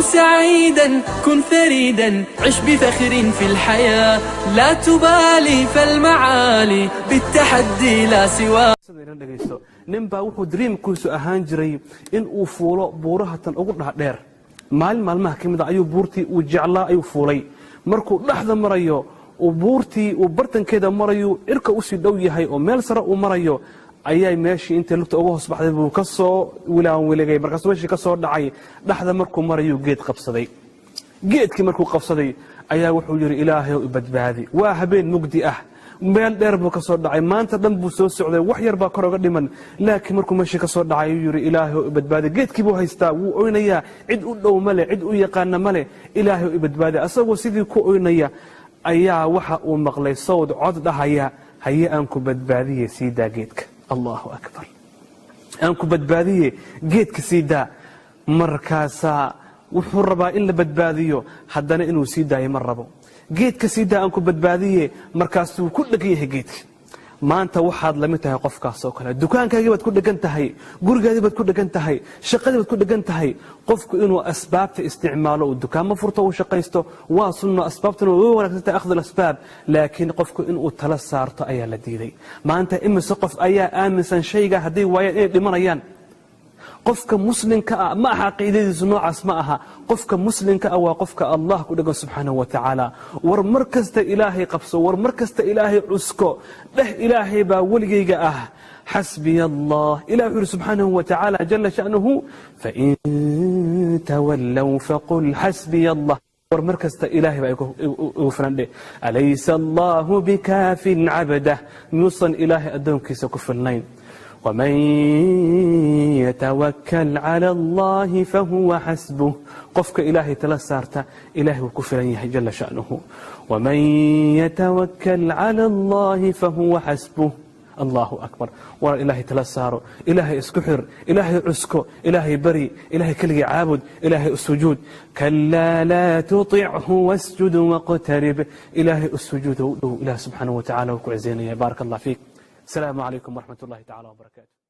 كن سعيدا، كن فريدا، عش بفخر في الحياة، لا تبالي فالمعالي بالتحدي لا سوى. Dhegaysto, nin baa wuxuu dreamkiisu ahaan jiray in uu fuulo buuraha tan ugu dhaadheer. Maalin maalmaha ka mid a ayuu buurtii uu jeclaa ayuu fuulay. Markuu dhexda marayo, uu buurtii uu bartankeeda marayo, cirka usii dhow yahay oo meel sare uu marayo, ayay meeshii intay lugta uga hoos baxday buu ka soo wilaanwiligay. Markaasuu meeshii ka soo dhacay. Dhexda markuu marayuu geed qabsaday. Geedkii markuu qabsaday ayaa wuxuu yidhi, "Ilaahayow, i badbaadi." Waa habeen mugdi ah, meel dheer buu ka soo dhacay, maanta dhan buu soo socday, wax yar baa kor oga dhiman. Laakiin markuu meeshii ka soo dhacay ayuu yidhi, "Ilaahayow, i badbaadi." Geedkii buu haystaa, wuu oynayaa, cid u dhow male, cid u yaqaana male. "Ilaahayow, i badbaadi." Asagoo sidii ku oynaya ayaa waxa uu maqlay sawd, cod dhahaya, "Haye, aan ku badbaadiye, sii daa geedka." Allahu akbar! "Aan ku badbaadiye, geedka sii daa." Markaasaa wuxuu rabaa in la badbaadiyo, haddana inuu sii daayo ma rabo. "Geedka sii daa, aan ku badbaadiye." Markaasuu ku dhegan yahay geedka. Maanta waxaad lamid tahay qofkaas oo kale. Dukaankaagii baad ku dhegan tahay, gurigaadii baad ku dhegan tahay, shaqadii baad ku dhegan tahay. Qofku inuu asbaabta isticmaalo, uu dukaanmo furto, uu shaqaysto, waa sunno. Asbaabtuna way wanaagsan tahay, أخذ الأسباب. Laakiin qofku inuu tala saarto ayaa la diiday. Maanta imise qof ayaa aaminsan shayga hadday waayaan inay dhimanayaan? Qofka muslimka ah ma aha, caqiidadiisu noocaas ma aha. Qofka muslimka ah waa qofka Allah ku dhegan subxaanahu wa tacaala. War mar kasta Ilaahay qabso, war mar kasta Ilaahay cusko, dheh, "Ilaahay baa weligayga ah, xasbiya Allah." Ilah wuxuu yidhi subxaanahu wa tacaala جل شأنه فإن تولوا فقل حسبي الله. War mar kasta "Ilaahay baa igu filan" dheh. أليس الله بكاف عبده? Miyuusan Ilaahay addoonkiisa ku filnayn? ومن يتوكل على الله فهو حسبه. Qofka Ilaahay tala saarta, Ilahay wuu ku filan yahay جل شأنه. ومن يتوكل على الله فهو حسبه. Allahu akbar! War Ilaahay tala saaro, Ilaahay isku xir, Ilaahay cusko, Ilaahay bari, Ilaahay keligii caabud, Ilaahay u sujuud. كلا لا تطعه واسجد واقترب. Ilaahay u sujuud, u dhow. Ilaah subxaanahu wa tacala wuu ku cizeynaya. Baaraka Allah fiik. Asalaamu calaykum waraxmat ullahi tacala wabarakaatu.